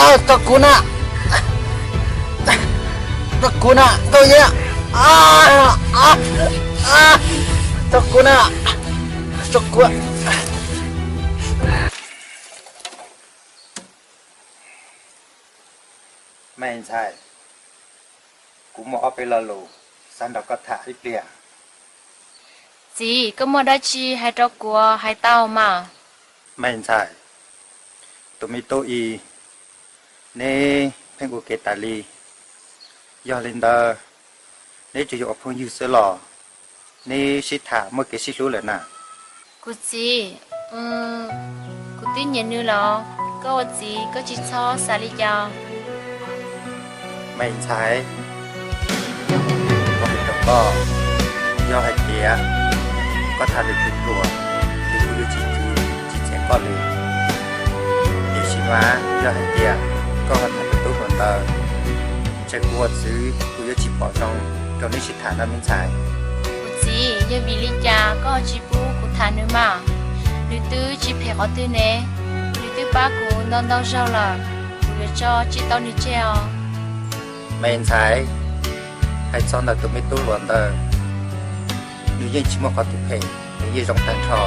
Tso kuv na, tso kuv na, Nkauj Yeb, tso kuv na, tso kuv. Me ntxhais, kuv muaj ob peb lo lus xav nrog koj tham ib pliag. Txiv, koj muaj dab tsi hais rau kuv hais tau mas. Me ntxhais, tus me tub i, neb pheej ua kev tas li. Yog li ntawd, neb tsuas yog ua phooj ywg xwb los neb sib tham muaj kev sib hlub lawm na? Kuv txiv, kuv twb nyiam nws los, koj ua txiv koj tsis txhob xav li cas. Me ntxhais, kuv hais rau koj, yog hais tias koj tham lwm tus hluas, ces kuv yuav tsis txwv tsis txeev koj li. Tiam sis mas yog hais tias koj ho tham tus tub hluas ntawd, ces kuv ua txiv kuv yuav tsis pom zoo rau neb sib tham no me ntxhais. Kuv txiv, yog vim li cas koj ho tsis pub kuv tham nws mas? Nws twb tsis phem qhov twg ne, nws twb pab kuv ntau ntau zaug lawm, kuv yuav tso tsis tau nws tseg os. Me ntxhais, hais txog ntawm tus me tub hluas ntawd, nws yeej tsis muaj qhov twg phem, nws yeej zoo tag nrho.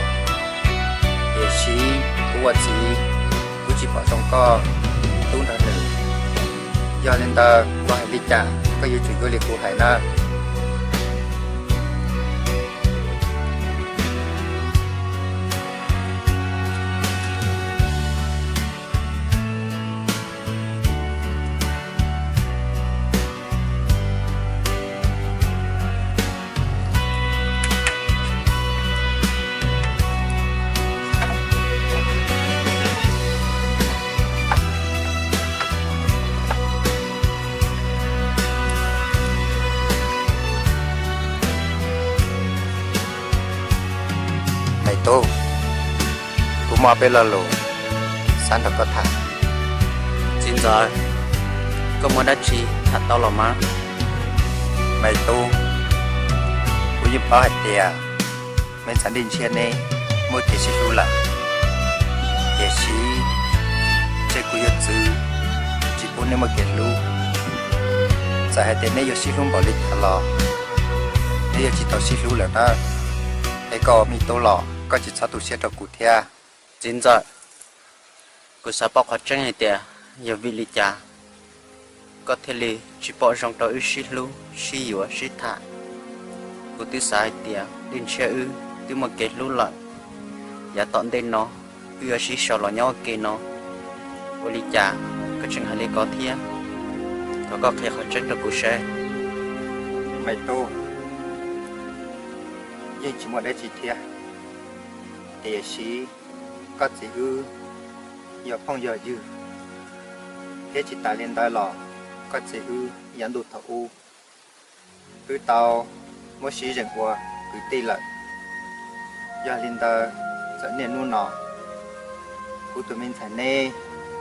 Tiam sis kuv ua txiv, kuv tsis pom zoo koj hlub nrog nws. Yog li ntawd, koj hais li cas koj yuav tsum yuav li kuv hais na. Me tub, kuv muaj peb lo lus xav nrog koj tham. Txiv ntxawm, koj muaj dab tsi tham tau los mas? Me tub, kuv yeej paub hais tias me ntxhais Dej Ntshiab neb muaj kev sib hlub lawm, tiam sis tseg kuv yuav txwv tsis pub neb muaj kev hlub. Txawm hais tias neb yuav sib hlub npaum li cas los neb yuav tsis tau sib hlub lawm nawb. Es koj ua me tub los koj tsis txhob tu siab rau kuv thiab. Txiv ntxawm, kuv xav paub qhov tseeb hais tias yog vim li cas koj thiaj li tsis pom zoo rau wb sib hlub sib yuav sib tham. Kuv twb xav hais tias Dej Ntshiab wb twb muaj kev hlub lawm, yav tom ntej no wb yuav sib sau los nyob ua ke no. Ua li cas koj tseem hais li ko thiab? Thov koj qhia qhov tseeb rau kuv seb. Me tub, yeej tsis muaj dab tsi thiab, tiam sis koj txiv wb yog phooj yog ywg, thiab tsis tas li ntawd los koj txiv wb yav ntuj thaum ub wb tau muab sib zeem ua kwv tij lawm. Yog li ntawd, txawm niaj hnub no kuv tus me ntxhais neb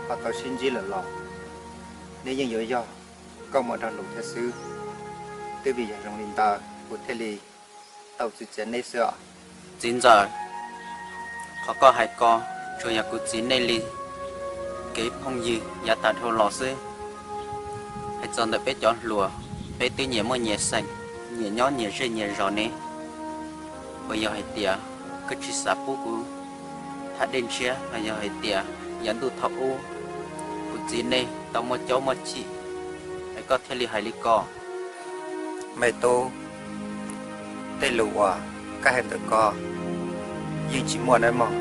ho tau sib ntsib lawm los neb yeej yuav yog nkauj muam nraug nus thiab xwb. Twb vim yog zoo li ntawd kuv thiaj li tau txwv txiav neb xwb os. Txiv ntxawm, qhov koj hais ko tsuas yog kuv txiv nej li kev phooj ywg yav tag dhau los xwb. Hais txog ntawm peb cov hluas, peb twb nyias muaj nyias xeem, nyias nyob nyias zej nyias zos ne. Uas yog hais tias koj tsis xav pub kuv tham Dej Ntshiab los yog hais tias yav ntuj thaum ub kuv txiv nej tau muaj caub muaj chim, es koj thiaj li hais li ko. Me tub, tej lus uas koj hais ntawm ko yeej tsis muaj nawb mog,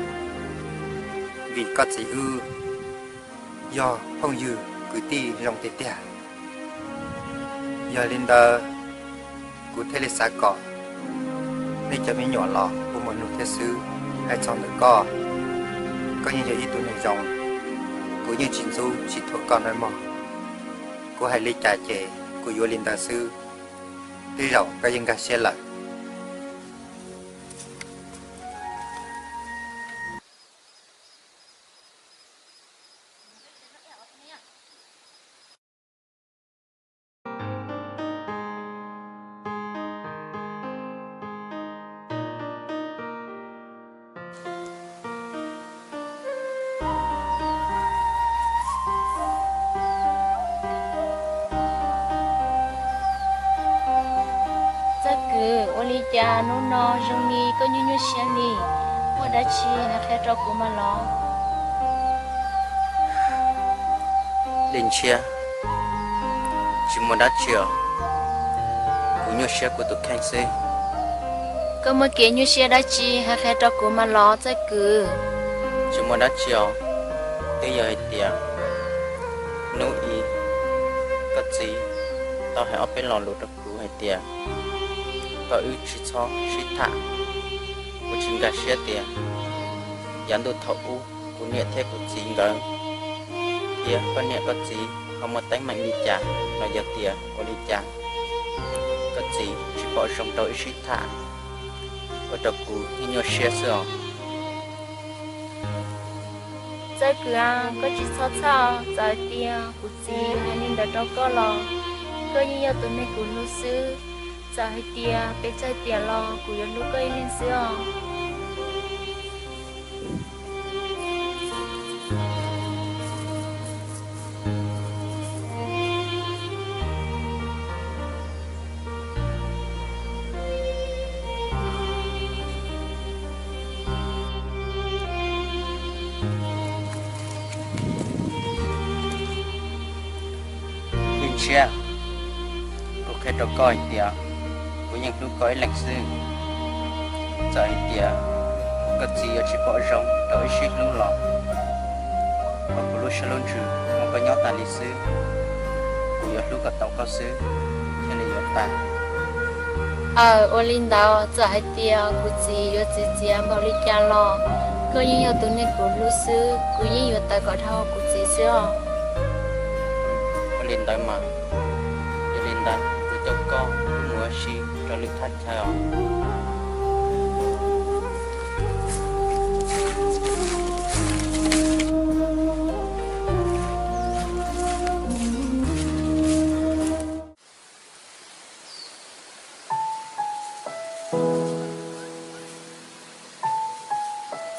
vim koj txiv wb yog phooj ywg kwv tij zoo tiag tiag. Yog li ntawd, kuv thiaj li xav kom nej cov me nyuam los ua muaj nug thiab xwb. Hais txog ntawm koj, koj yeej yog ib tug neeg zoo, kuv yeej tsis ntxub tsis thuam koj nawb mog. Kuv hais li cas ces kuv yuav li ntawd xwb, tej zaum koj yeej nkag siab lawm. Hnub no zoo li koj nyuaj nyuaj siab li, muaj dab tsi hais qhia rau kuv mas los. Dej Ntshiab, tsis muaj dab tsi os, kuv nyuaj siab kuv tus kheej xwb. Koj muaj kev nyuaj siab dab tsi hais qhia rau kuv mas los Txawj Kwv. Tsis muaj dab tsi os, twb yog hais tias hnub ib koj txiv tau hais ob peb lo lus rau kuv hais tias kom wb tsis txhob sib tham. Kuv tsis nkag siab tias yav ntuj thaum ub kuv niam thiab kuv txiv nkawd thiab koj niam koj txiv ho muaj teeb meem li cas los yog tias ua li cas koj txiv tsis pom zoo rau wb sib tham, ua rau kuv nyuaj nyuaj siab xwb os. Txawj Kwv, koj tsis txhob txhawj, txawm hais tias kuv txiv hais li ntawd rau koj los koj yeej yog tus neeg kuv hlub xwb. Txawm hais tias peb txawj tiam los kuv yuav hlub koj ib leeg xwb os. Dej Ntshiab, kuv qhia rau koj hais tias kuv yeej hlub koj ib leeg xwb. Txawm hais tias koj txiv yuav tsis pom zoo rau wb sib hlub los, hauv kuv lub siab lub ntsws muaj koj nyob tas li xwb, kuv yuav hlub kom tau koj xwb thiaj li yuav tas. Aw, ua li ntawd txawm hais tias kuv txiv yuav txiv txiav npaum li cas los koj yeej yog tus neeg kuv hlub xwb, kuv yeej yuav tawv kom dhau kuv txiv xwb os. Ua li ntawd mas, yog li ntawd kuv coj koj wb mus ua si rau lwm thaj chaw os.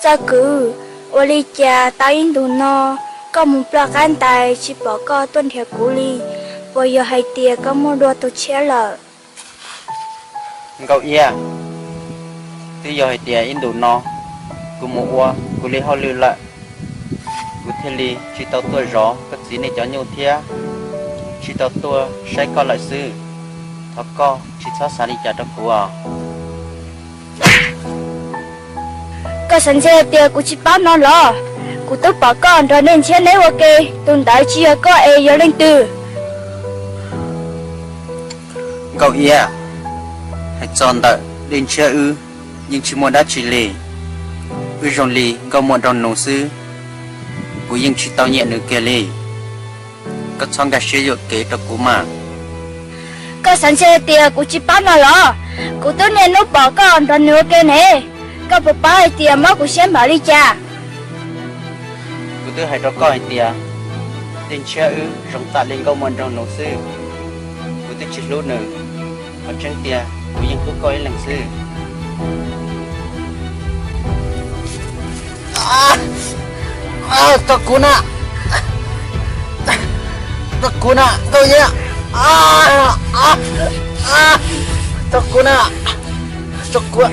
Txawj Kwv, ua li cas tau ib ntus no koj mus ploj qab ntais tsis pom koj tuaj nrhiav kuv li? Puas yog hais tias koj muaj dua tus tshiab lawm? Nkauj Iab, twb yog hais tias ib ntus no kuv mus ua kuv li hauj lwm lawm, kuv thiaj li tsis tau tuaj zov koj txiv nej cov nyuj thiab tsis tau tuaj saib koj lawm xwb. Thov koj tsis txhob xav li cas rau kuv os. Koj xav ntshe tias kuv tsis paub no los? Kuv twb pom koj nrog Dej Ntshiab neb ua ke, tus ntawd tsis yog koj es yog leej twg? Nkauj Iab, hais txog ntawm Dej Ntshiab wb yeej tsis muaj dab tsi li. Wb zoo li nkauj muam nraug nus xwb, kuv yeej tsis tau nyiam nws kiag li. Koj txhob nkag siab yuam kev rau kuv mas. Koj xav ntshe tias kuv tsis paub no los? Kuv twb niaj hnub pom koj nrog nws ua ke ne, koj puas paub hais tias mob kuv siab npaum li cas? Kuv twb hais rau koj hais tias Dej Ntshiab wb zoo tam li nkauj muam nraug nus xwb, kuv twb tsis hlub nws. Qhov tseeb tiag kuv yeej hlub koj ib leeg xwb. Rau kuv na, rau kuv na Nkauj Iab, rau kuv na, rau kuv.